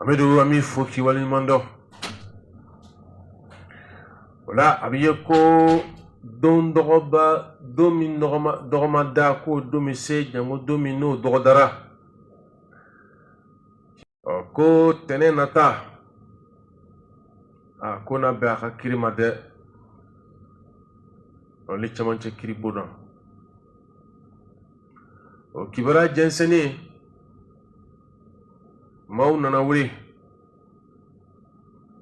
Amidu, an b'i fo k'i waleɲuman dɔn. O la a bɛ ye ko don dɔgɔba, don min dɔgɔma da, ko don min se janko don min n'o dɔgɔdara. Ɔ, ko tɛnɛ nata, a ko na bɛn a ka kiri ma dɛ. Ɔ, ni cɛmancɛ kiri bon na, o kibaruya jɛnsɛnnen, maaw nana wuli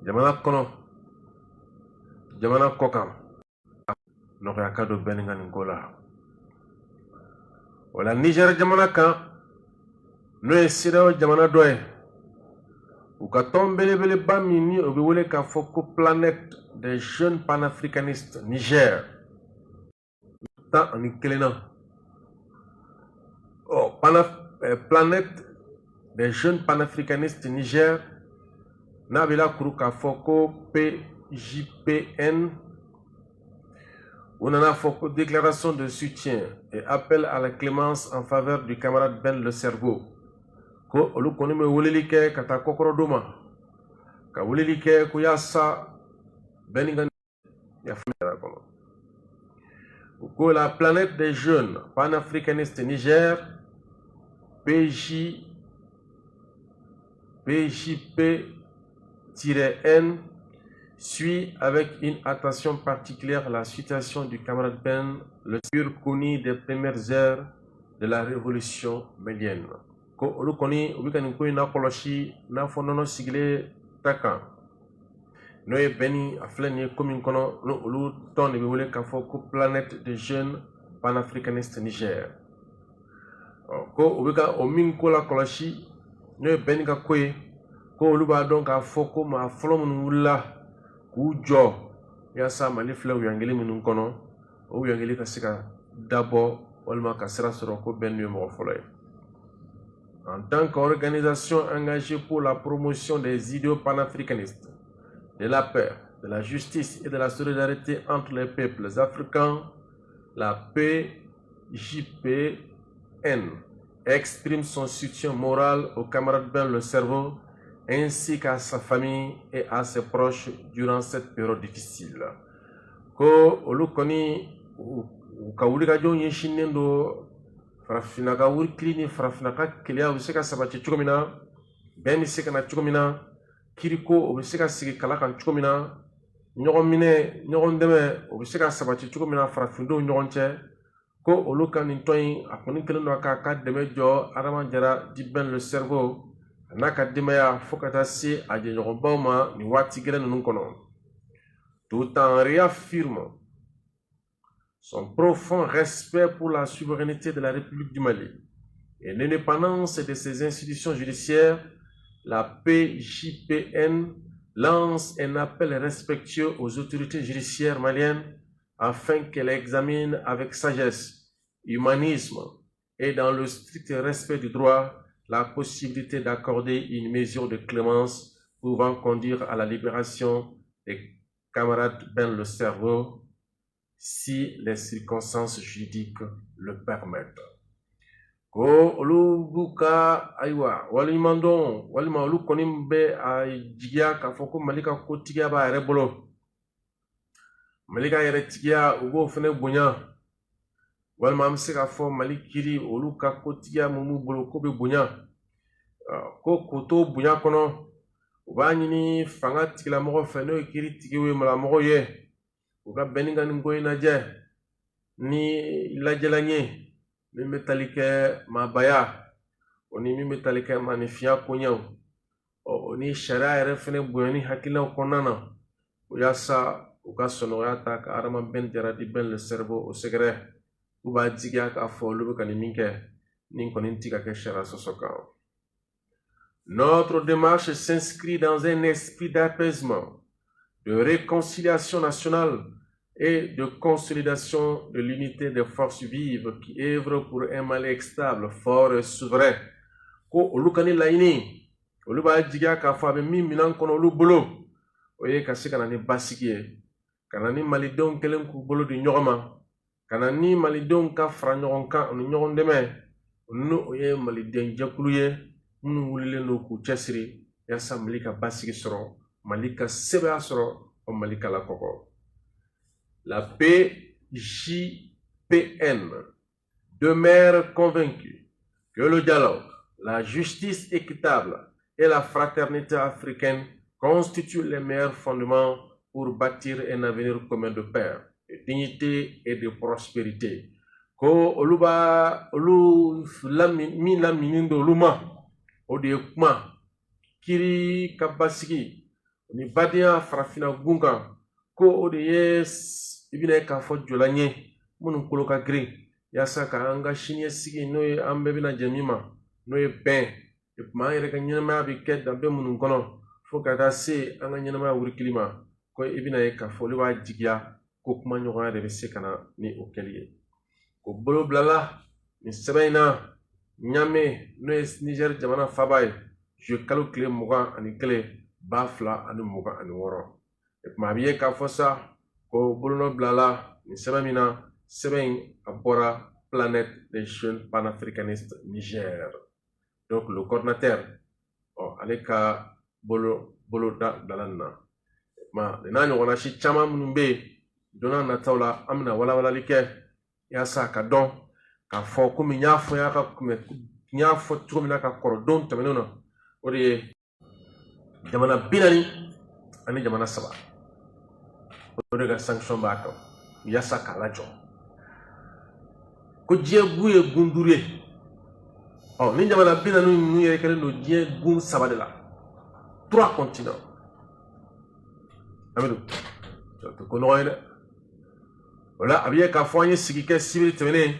jamana kɔnɔ, jamana kɔ kan, nɔgɔya ka don bɛɛ ni ka nin ko la. O la, Nizɛri jamana kan, n'o ye CEDEAO jamana dɔ ye, u ka tɔn belebeleba min ni o bɛ wele k'a fɔ ko Planète des jeunes panafricanistes Niger 11nan, ɔ, Planète des jeunes panafricanistes Niger, n'a bɛ lakuru k'a fɔ ko PJPN, u nana fɔ ko déclaration de soutien et appel à la clémence en faveur du camarade Ben le Cerveau. Ko olu kɔni bɛ weleli kɛ ka taa kɔkɔrɔdon ma, ka weleli kɛ ko yaasa bɛɛ ni ka yafa kɔnɔ. U ko la Planète des jeunes panafricanistes Niger, PJ PJP-N, suit avec une attention particulière la situation du camarade Ben, le connu des premières heures de la révolution malienne. Ko olu kɔni u bɛ ka nin ko in lakɔlɔsi n'a fɔ nɔnɔ sigilen ta kan, n'o ye bɛn ni a filɛ nin ye ko min kɔnɔ, n'o olu tɔn de bɛ wele k'a fɔ ko Planète des jeunes panafricanistes Niger. Ɔ, ko u bɛ ka o min ko lakɔlɔsi, n'o ye bɛn ni ka ko ye, ko olu b'a dɔn k'a fɔ ko maa fɔlɔ minnu wulila k'u jɔ yaasa Mali filɛ ɲangili minnu kɔnɔ, o ɲangili ka se ka dabɔ walima ka sira sɔrɔ, ko bɛn n'u ye mɔgɔ fɔlɔ ye. En tant qu'organisation engagée pour la promotion des idéaux panafricanistes, de la paix, de la justice et de la solidarité entre les peuples africains, la PJPN exprime son soutien moral au camarade Ben le Cerveau ainsi qu'à sa famille et à ses proches durant cette période difficile. Ko olu kɔni u ka wulikajɔw ɲɛsinnen don farafinna ka wurikili ni farafinna ka keleya bɛ se ka sabati cogo min na, bɛn bɛ se ka na cogo min na, kiriko o bɛ se ka sigi kala kan cogo min na, ɲɔgɔn minɛ, ɲɔgɔn dɛmɛ, o bɛ se ka sabati cogo min na farafindenw ɲɔgɔn cɛ. Ko olu ka nin tɔn in, a kɔni kɛlen don k'a ka dɛmɛ jɔ Adama Jara dit Ben le Cerveau a n'a ka denbaya, fo ka taa se a jɛɲɔgɔnbaw ma nin waati gɛlɛn ninnu kɔnɔ. Tout en réaffirmant son profond respect pour la souveraineté de la République du Mali et l'indépendance de ses institutions judiciaires, la PJPN lance un appel respectueux aux autorités judiciaires maliennes afin qu'elles examinent avec sagesse, humanisme et dans le strict respect du droit la possibilité d'accorder une mesure de clémence pouvant conduire à la libération des camarades Ben le Cerveau si les circonstances juridiques le permettent. Ko olu b'u ka, ayiwa, waleɲumandɔn, walima olu kɔni bɛ a jigiya k'a fɔ ko Mali ka kotigiya b'a yɛrɛ bolo, Mali ka yɛrɛtigiya, u b'o fɛnɛ bonya, walima an bɛ se k'a fɔ Mali kiri, olu ka kotigiya mun b'u bolo, ko bɛ bonya. Ko k'o to bonya kɔnɔ, u b'a ɲini fanga tigilamɔgɔ fɛ, n'o ye kiiri tigiw ye, maramɔgɔw ye, u ka bɛn ni ka nin ko in lajɛ ni lajɛlan ye min bɛ tali kɛ maabaya, o ni min bɛ tali kɛ maninfinya koɲɛw, ɔ, o ni sariya yɛrɛ fɛnɛ bonyani hakilinaw kɔnɔna na, o yaasa u ka sɔnɔgɔya ta ka Adama Ben Jara dit Ben le Cerveau o sɛgɛrɛ. U b'a jigiya k'a fɔ olu bɛ ka nin min kɛ nin kɔni ti ka kɛ sariya sɔsɔ kan. Notre démarche s'inscrit dans un esprit d'apaisement, de réconciliation nationale et de consolidation de l'unité des forces vives qui œuvrent pour un Mali stable, fort et souverain. Ko olu ka ni laɲini, olu b'a jigiya k'a fɔ a bɛ min minɛn kɔnɔ olu bolo, o ye ka se ka na ni basigi ye, ka na ni malidenw kɛlen k'u bolo di ɲɔgɔn ma, ka na ni malidenw ka fara ɲɔgɔn kan, u ni ɲɔgɔn dɛmɛ, n'o o ye maliden jɛkulu ye minnu wulilen don k'u cɛsiri. Yaasa Mali ka basigi sɔrɔ, Mali ka sɛbɛya sɔrɔ, o Mali ka lakɔkɔ. La PJPN demeure convaincue que le dialogue, la justice équitable et la fraternité africaine constituent les meilleurs fondements pour bâtir un avenir commun de paix, de dignité et de prospérité. Ko olu b'a olu min lamini don olu ma, o de ye kuma kiri ka basigi ni badenya farafinna gun kan, ko o de ye i bɛna k'a fɔ jɔlan ye minnu kolo ka girin yaasa ka an ka siniɲɛsigi, n'o ye an bɛɛ bɛna jɛ min ma, n'o ye bɛn tuma an yɛrɛ ka ɲɛnamaya bɛ kɛ danbe minnu kɔnɔ fo ka taa se an ka ɲɛnamaya wurikili ma. Ko i bɛna ye k'a fɔ olu b'a jigiya ko kuma ɲɔgɔnya de bɛ se ka na ni o kɛli ye. Ko bolo bilala nin sɛbɛn in na Ɲame, n'o ye Nizɛri jamana faaba ye, zuwe kalo tile 21 2026. O tuma a bɛ ye k'a fɔ sa ko bolonɔ bilala nin sɛbɛn min na, sɛbɛn in a bɔra Planète des jeunes panafricanistes Niger, donc le coordinateur, ɔ ale ka bolo bolo da bilala nin na. O tuma nin n'a ɲɔgɔnna si caman minnu bɛ yen, don n'a nataw la an bɛna walawalali kɛ yaasa ka dɔn k'a fɔ komi n y'a fɔ n y'a ka n y'a fɔ cogo min na ka kɔrɔ don tɛmɛnenw na, o de ye jamana 40 ani jamana saba, o de ka sanction b'a kan yaasa k'a lajɔ. Ko diɲɛ gun ye gun duuru ye, ɔ ni jamana 40 ninnu yɛrɛ kɛlen don diɲɛ gun saba de la, trois continents. Amidu, o tɛ ko nɔgɔ ye dɛ. O la a bɛ ye k'a fɔ an ye sigi kɛ sibiri tɛmɛnen,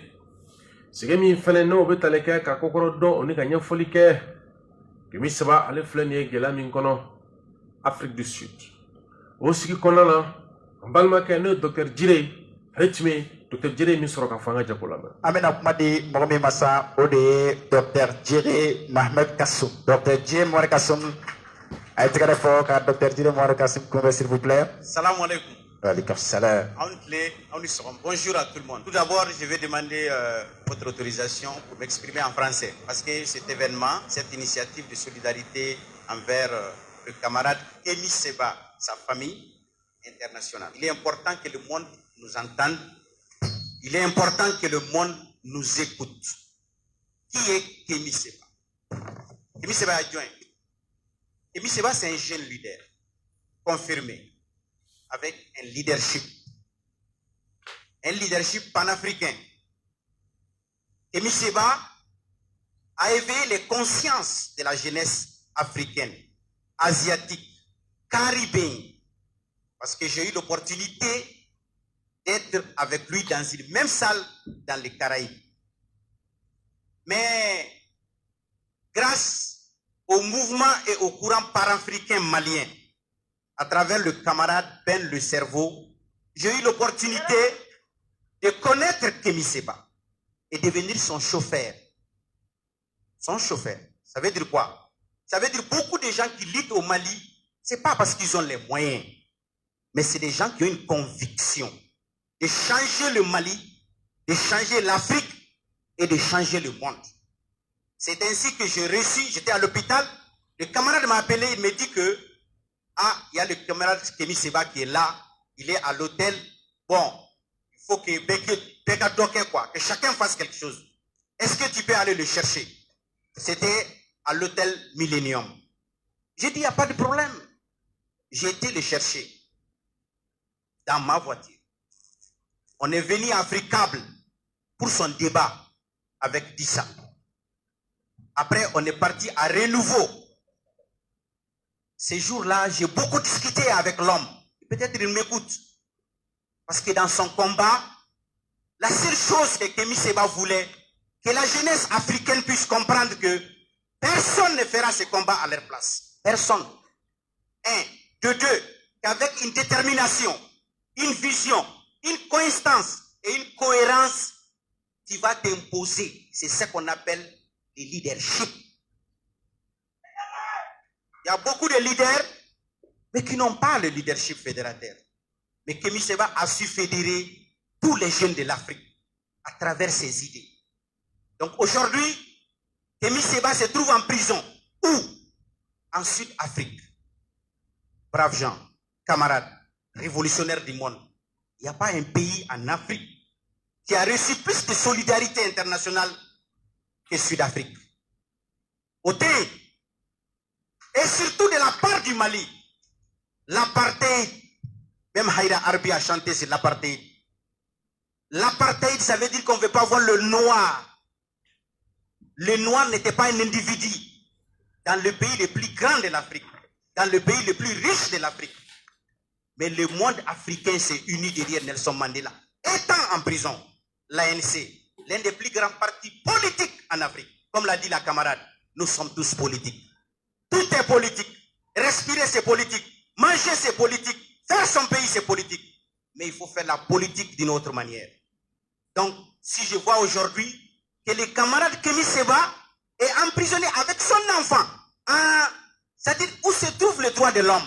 sigi min fɛnɛ n'o bɛ tali kɛ ka kokɔrɔ dɔn o ni ka ɲɛfɔli kɛ. Kɛmɛ saba ale filɛ nin ye gɛlɛya min kɔnɔ Afrique du Sud, o sigi kɔnɔna na, an balimakɛ n'o ye docteur Jire, ale tun bɛ docteur Jire min sɔrɔ ka fɔ an ka jago lamɛn. An bɛna kuma di mɔgɔ min ma sa, o de ye docteur Jire Mohamed Kassoum. Docteur Jire Mohamed Kassoum, a ye tɛgɛrɛ fɔ ka docteur Jire Mohamed Kassoum kunbɛn, s'il vous plaît. Salam alaikum. Alaikum salam. Bonjour à tout le monde. Tout d'abord, je vais demander votre autorisation pour m'exprimer en français parce que cet événement, cette initiative de solidarité envers le camarade Kémi Seba, sa famille internationale. Il est important que le monde nous entende. Il est important que le monde nous écoute. Qui est Kémi Seba? Kémi Seba adjoint. Kémi Seba, c'est un jeune leader confirmé, avec un leadership. Un leadership panafricain. Kémi Seba a éveillé les consciences de la jeunesse africaine, asiatique, caribéenne. Parce que j'ai eu l'opportunité d'être avec lui dans une même salle dans les Caraïbes. Mais grâce au mouvement et au courant panafricain malien, à travers le camarade Ben le Cerveau, j'ai eu l'opportunité de connaître Kémi Seba et devenir son chauffeur. Son chauffeur. Ça veut dire quoi? Ça veut dire beaucoup de gens qui luttent au Mali, c'est pas parce qu'ils ont les moyens, mais c'est des gens qui ont une conviction de changer le Mali, de changer l'Afrique et de changer le monde. C'est ainsi que j'ai reçu, j'étais à l'hôpital, le camarade m'a appelé, il me dit que, ah, il y a le camarade Kémi Seba qui est là, il est à l'hôtel. Bon, il faut que Beka Doke, quoi, que chacun fasse quelque chose. Est-ce que tu peux aller le chercher? C'était à l'hôtel Millennium. J'ai dit, il n'y a pas de problème. J'ai été le chercher dans ma voiture. On est venu à Africable pour son débat avec Dissa. Après, on est parti à Renouveau. Ces jours-là, j'ai beaucoup discuté avec l'homme. Peut-être il m'écoute. Parce que dans son combat, la seule chose que Kémi Seba voulait, que la jeunesse africaine puisse comprendre que personne ne fera ce combat à leur place. Personne. Un. De deux, qu'avec une détermination, une vision, une constance et une cohérence, tu vas t'imposer. C'est ce qu'on appelle le leadership. Il y a beaucoup de leaders, mais qui n'ont pas le leadership fédérateur. Mais Kémi Seba a su fédérer tous les jeunes de l'Afrique à travers ses idées. Donc aujourd'hui, Kémi Seba se trouve en prison. Où? En Sud-Afrique, braves gens, camarades, révolutionnaires du monde, il n'y a pas un pays en Afrique qui a reçu plus de solidarité internationale que Sud-Afrique. Au thé, et surtout de la part du Mali, l'apartheid, même Haïda Arbi a chanté sur l'apartheid. L'apartheid, ça veut dire qu'on ne veut pas voir le noir. Le noir n'était pas un individu dans le pays le plus grand de l'Afrique, dans le pays le plus riche de l'Afrique. Mais le monde africain s'est uni derrière Nelson Mandela, étant en prison. L'ANC, l'un des plus grands partis politiques en Afrique. Comme l'a dit la camarade, nous sommes tous politiques. Tout est politique. Respirer, c'est politique. Manger, c'est politique. Faire son pays, c'est politique. Mais il faut faire la politique d'une autre manière. Donc, si je vois aujourd'hui que le camarade Kémi Seba est emprisonné avec son enfant, hein, c'est-à-dire où se trouve le droit de l'homme?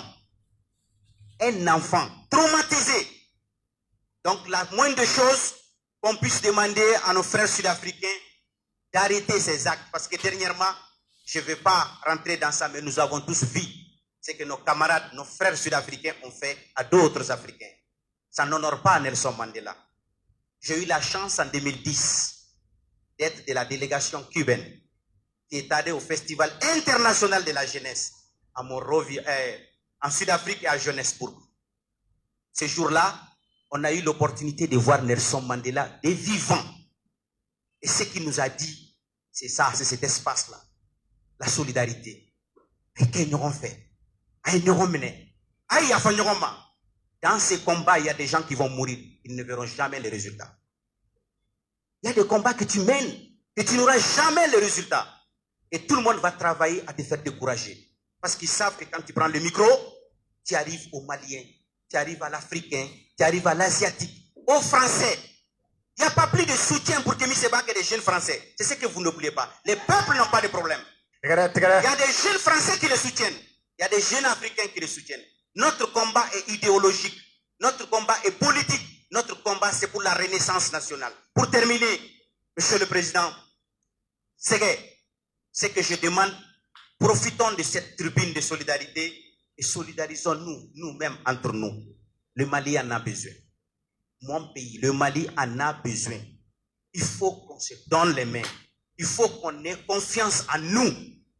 Un enfant traumatisé. Donc, la moindre chose qu'on puisse demander à nos frères sud-africains d'arrêter ces actes. Parce que dernièrement, je ne vais pas rentrer dans ça, mais nous avons tous vu ce que nos camarades, nos frères sud-africains ont fait à d'autres Africains. Ça n'honore pas Nelson Mandela. J'ai eu la chance en 2010 d'être de la délégation cubaine qui est allée au Festival international de la jeunesse à Monrovia, en Sud-Afrique et à Johannesburg. Ce jour-là, on a eu l'opportunité de voir Nelson Mandela de vivant. Et ce qu'il nous a dit, c'est ça, c'est cet espace-là. La solidarité. Et qu'est-ce qu'ils ont fait? Dans ces combats, il y a des gens qui vont mourir. Ils ne verront jamais les résultats. Il y a des combats que tu mènes, que tu n'auras jamais les résultats. Et tout le monde va travailler à te faire décourager. Parce qu'ils savent que quand tu prends le micro, tu arrives au Malien, tu arrives à l'Africain, tu arrives à l'Asiatique, aux Français. Il n'y a pas plus de soutien pour Kémi Seba que des jeunes Français. C'est ce que vous n'oubliez pas. Les peuples n'ont pas de problème. Il y a des jeunes Français qui le soutiennent. Il y a des jeunes Africains qui le soutiennent. Notre combat est idéologique. Notre combat est politique. Notre combat, c'est pour la renaissance nationale. Pour terminer, Monsieur le Président, c'est ce que je demande. Profitons de cette tribune de solidarité et solidarisons-nous, nous-mêmes, entre nous. Le Mali en a besoin. Mon pays, le Mali en a besoin. Il faut qu'on se donne les mains. Il faut qu'on ait confiance en nous.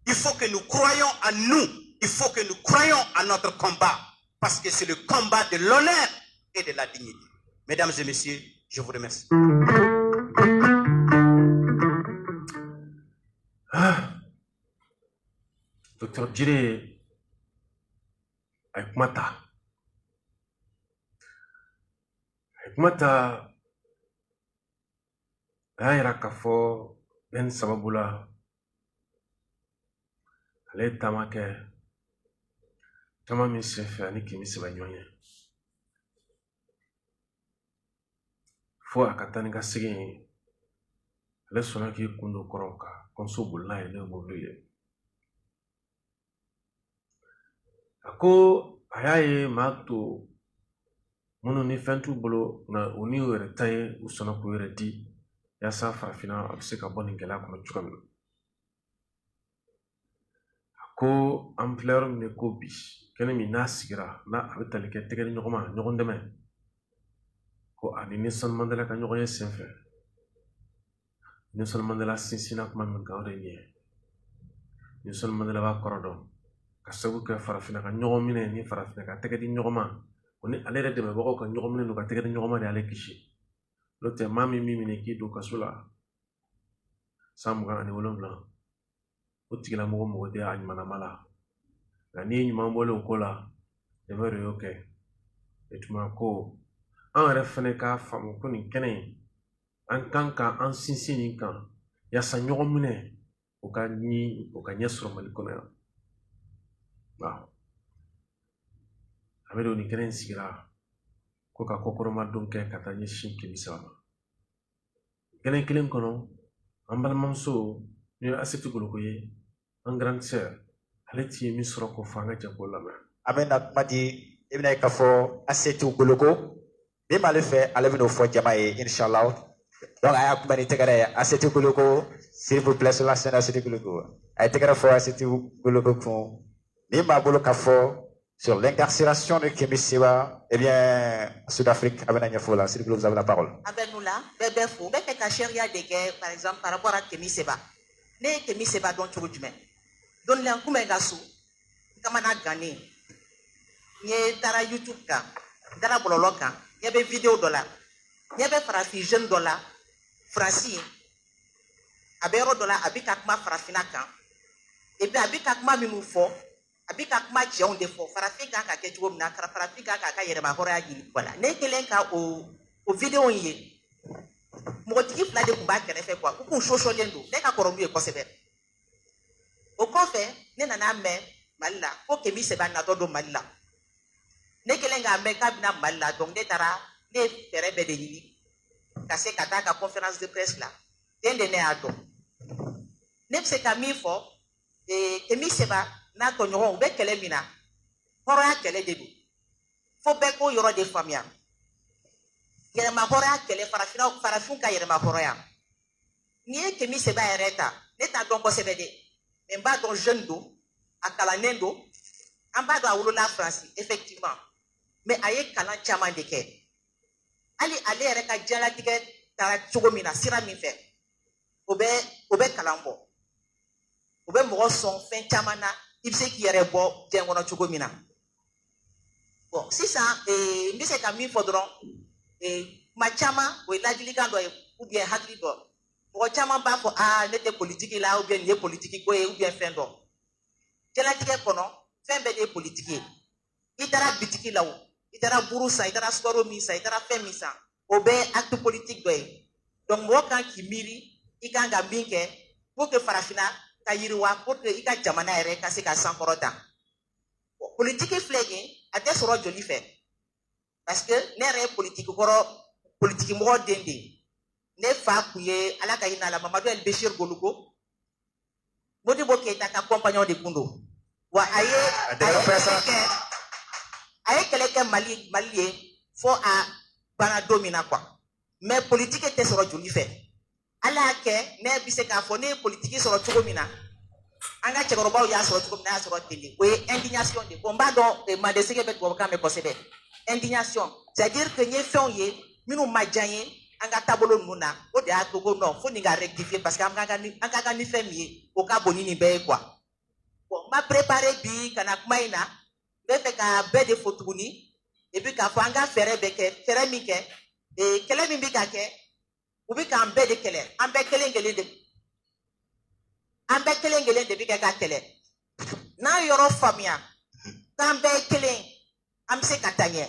Il faut que nous croyions en nous. Il faut que nous croyions à notre combat. Parce que c'est le combat de l'honneur et de la dignité. Mesdames et messieurs, je vous remercie. Ah. Docteur Djiré, avec Mata. Avec Mata, a yira k'a fɔ bɛn sababu la ale ye taama kɛ taama min senfɛ ani Kémi Seba ɲɔgɔn ye fo a ka taa ni ka segin ye ale sɔnna k'i kun don kɔrɔ ka kɔnso boli n'a ye n'o ye mobili ye. A ko a y'a ye maa to minnu ni fɛn t'u bolo nka u ni u yɛrɛ ta ye u sɔnna k'u yɛrɛ di yaasa farafinna a bɛ se ka bɔ nin gɛlɛya kɔnɔ cogo min na. A ko an filɛ yɔrɔ min ko bi kɛnɛ min n'a sigira n'a a bɛ tali kɛ tɛgɛ di ɲɔgɔn ma ɲɔgɔn dɛmɛ ko ani Nelson Mandela ka ɲɔgɔn ye senfɛ Nelson Mandela sinsinna kuma min kan o de ye nin ye. Nelson Mandela b'a kɔrɔ dɔn ka sababu kɛ farafinna ka ɲɔgɔn minɛ ni farafinna ka tɛgɛ di ɲɔgɔn ma o ni ale yɛrɛ dɛmɛbagaw ka ɲɔgɔn minɛ n'u ka tɛgɛ di ɲɔgɔn ma de y'ale kisi. N'o tɛ maa min b'i minɛ k'i don kaso la san 27 o tigilamɔgɔ mago tɛ a ɲumanama la nka n'i ye ɲuman bɔlen o ko la dɛmɛ de y'o kɛ. O tuma ko an yɛrɛ fɛnɛ k'a faamu ko nin kɛnɛ in an kan ka an sinsin nin kan yaasa ɲɔgɔn minɛ o ka ɲi o ka ɲɛ sɔrɔ Mali kɔnɔ yan. Waaw a bɛ don nin kɛnɛ in sigira ko ka kɔkɔrɔmadon kɛ ka taa ɲɛsin Kémi Seba ma. Kɛnɛ kelen kɔnɔ an balimamuso n'o ye Assetou Goloko ye an grande sœur ale ti ye min sɔrɔ k'o fɔ an ka jɛ k'o lamɛn. An bɛ na kuma di i bɛna ye k'a fɔ Assetou Goloko min b'ale fɛ ale bɛn'o fɔ jama ye inshallah. Donc a y'a kunbɛn ni tɛgɛrɛ ye Assetou Goloko, s'il vous plaît, sur la scène. Assetou Goloko a ye tɛgɛrɛ fɔ Assetou Goloko kun. Min b'a bolo k'a fɔ sur l'incarcération de Kémi Séba, eh bien, Sud-Afrique a bɛna ɲɛfɔ o la. S'il vous plaît, vous avez la parole. A bɛ nu la, bɛɛ bɛ fo. N bɛ fɛ ka seereya de kɛ, par exemple, par rapport à Kémi Séba. Ne ye Kémi Séba dɔn cogo jumɛn? Don dɔ la, n kun bɛ n ka so, n kamana gannen, n ye taara YouTube kan, n taara bɔlɔlɔ kan, ɲɛ bɛ vidéo dɔ la, ɲɛ bɛ farafin jeune dɔ la, Faransi, a bɛ yɔrɔ dɔ la, a bɛ ka kuma farafinna kan. Et puis a bɛ ka kuma minnu fɔ, a bɛ ka kuma cɛnw de fɔ, farafin kan ka kɛ cogo min na, farafin kan k'a ka yɛrɛma hɔrɔnya ɲini. Voilà, ne kɛlen ka o vidéo in ye, mɔgɔtigi fila de tun b'a kɛrɛfɛ quoi, u kun sosɔlen don, ne ka kɔrɔ n'u ye kosɛbɛ. O kɔfɛ, ne nana mɛn Mali la ko Kémi Séba natɔ don Mali la. Ne kɛlen k'a mɛn k'a bɛna Mali la, donc ne taara, ne ye fɛɛrɛ bɛɛ de ɲini ka se ka taa a ka conférence de presse la. Den de ne y'a dɔn. Ne bɛ se ka min fɔ, Kémi Séba n'a tɔɲɔgɔnw, u bɛ kɛlɛ min na, hɔrɔnya kɛlɛ de don. Fo bɛɛ k'o yɔrɔ de faamuya. Yɛrɛma hɔrɔnya kɛlɛ, farafinna, farafinw ka yɛrɛma hɔrɔnya. N'i ye Kémi Séba yɛrɛ ta, ne t'a dɔn kosɛbɛ dɛ, mais n b'a dɔn jeune don, a kalannen don. An b'a dɔn a wolola Faransi, effectivement, mais a ye kalan caman de kɛ. Hali ale yɛrɛ ka diɲɛlatigɛ taara cogo min na, sira min fɛ, o bɛ kalan bɔ, o bɛ mɔgɔ sɔn fɛn caman na, i bɛ se k'i yɛrɛ bɔ diɲɛ kɔnɔ cogo min na. Bon, sisan n bɛ se ka min fɔ dɔrɔn, kuma caman, o ye ladilikan dɔ ye ou bien hakili dɔ. Mɔgɔ caman b'a fɔ: aa, ne tɛ politiki la, ou bien nin ye politiki ko ye, ou bien fɛn dɔ. Diɲɛlatigɛ kɔnɔ, fɛn bɛɛ de ye politiki ye. I taara bitiki la, o i taara buru san, i taara sukaro min san, i taara fɛn min san, o bɛɛ ye acte politique dɔ ye. Donc mɔgɔ kan k'i miiri i kan ka min kɛ pour que farafinna ka yiriwa, pour que i ka jamana yɛrɛ ka se ka sankɔrɔta. Bon, politiki filɛ nin ye, a tɛ sɔrɔ joli fɛ, parce que ne yɛrɛ ye politiki kɔrɔ, politiki mɔgɔ den de ye. Ne fa kun ye, Ala ka hinɛ a la, Mamadu El Béchir Gologo, Modibo Keyita ka compagnon de kun don. Wa a ye kɛlɛ kɛ, a ye kɛlɛ kɛ Mali ye fo a banna don min na quoi. Mais politiki tɛ sɔrɔ joli fɛ. Ala y'a kɛ, ne bɛ se k'a fɔ ne ye politiki sɔrɔ cogo min na, an ka cɛkɔrɔbaw y'a sɔrɔ cogo min na, y'a sɔrɔ ten de. O ye indignation de. Bon, n b'a dɔn Mandesege bɛ tubabukan mɛn kosɛbɛ. Indignation, c'est à dire que n ye fɛnw ye minnu ma diya n ye an ka taabolo ninnu na, o de y'a to ko non, fo nin ka rectifier, parce que an ka kan ni fɛn min ye, o ka bon ni nin bɛɛ ye quoi. Bon, n ma préparé bi ka na kuma in na. N bɛ fɛ ka bɛɛ de fo tuguni, et puis k'a fɔ an ka fɛɛrɛ bɛɛ kɛ, fɛɛrɛ min kɛ, kɛlɛ min bɛ ka kɛ, u bɛ k'an bɛɛ de kɛlɛ, an bɛɛ kelen kelen de, an bɛɛ kelen kelen de bɛ kɛ ka kɛlɛ. N'an yɔrɔ faamuya k'an bɛɛ ye kelen, an bɛ se ka taa ɲɛ.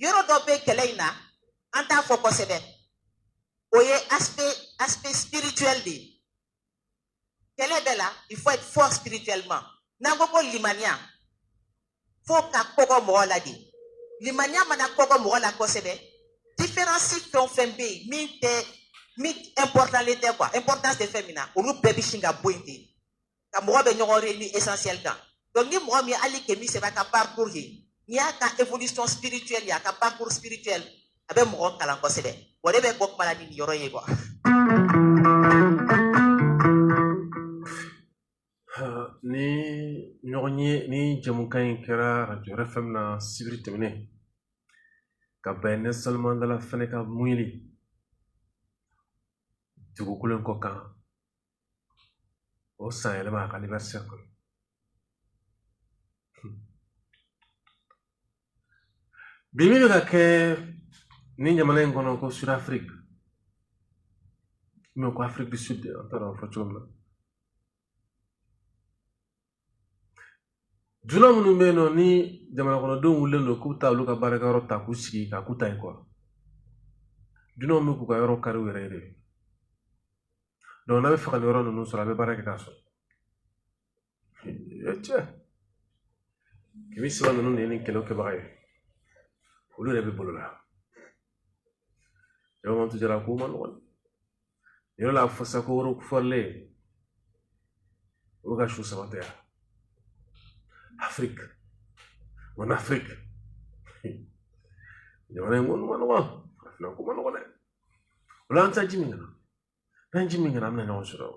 Yɔrɔ dɔ bɛ kɛlɛ in na, an t'a fɔ kosɛbɛ, o ye aspect spirituel de ye. Kɛlɛ bɛɛ la, il faut être fort spirituellement. N'an ko ko limaniya, fo ka kɔgɔ mɔgɔ la de. Limaniya mana kɔgɔ mɔgɔ la kosɛbɛ, différence fɛn o fɛn bɛ yen min tɛ, min important le tɛ quoi, importance tɛ fɛn min na, olu bɛɛ bɛ sin ka bɔ yen ten, ka mɔgɔ bɛ ɲɔgɔn réunir essentiel kan. Donc ni mɔgɔ min ye hali Kémi Séba ka parcours ye, n'i y'a ka évolution spirituelle ye, a ka parcours spirituel, a bɛ mɔgɔ kalan kosɛbɛ. Bon, ne bɛ bɔ kuma la ni nin yɔrɔ ye quoi. Ni ɲɔgɔn ye, ni jɛmukan in kɛra Radio RFM na sibiri tɛmɛnen ka bɛn Nelson Mandela fɛnɛ ka muyili dugukolo in kɔ kan, o san yɛlɛma, a ka anniversaire kɔnɔ. Bi min bɛ ka kɛ ni jamana in kɔnɔ ko Sud-Afrique, mais ko Afrique du Sud, an t'a dɔn fɔ cogo min na, dunan minnu bɛ yen nɔ ni jamana kɔnɔdenw wulilen don k'u bɛ taa olu ka baarakɛyɔrɔ ta k'u sigi k'a k'u ta ye quoi, dunanw bɛ k'u ka yɔrɔ kari u yɛrɛ ye de. Donc n'a bɛ fɛ ka nin yɔrɔ ninnu sɔrɔ, a bɛ baara kɛ k'a sɔrɔ. E cɛ, Kémi Séba ninnu de ye nin kɛlɛw kɛbaga ye, olu yɛrɛ bɛ bolo la. Jama Jara ko ma nɔgɔn yɔrɔ la, a fɔ sa ko woro fɔrilen olu ka su saba tɛ yan. Afrique, mon Afrique, jamana in ko ma nɔgɔn, farafinna ko ma nɔgɔn dɛ. O la an taa ji min ka na, n'an ji min ka na, an bɛna ɲɔgɔn sɔrɔ.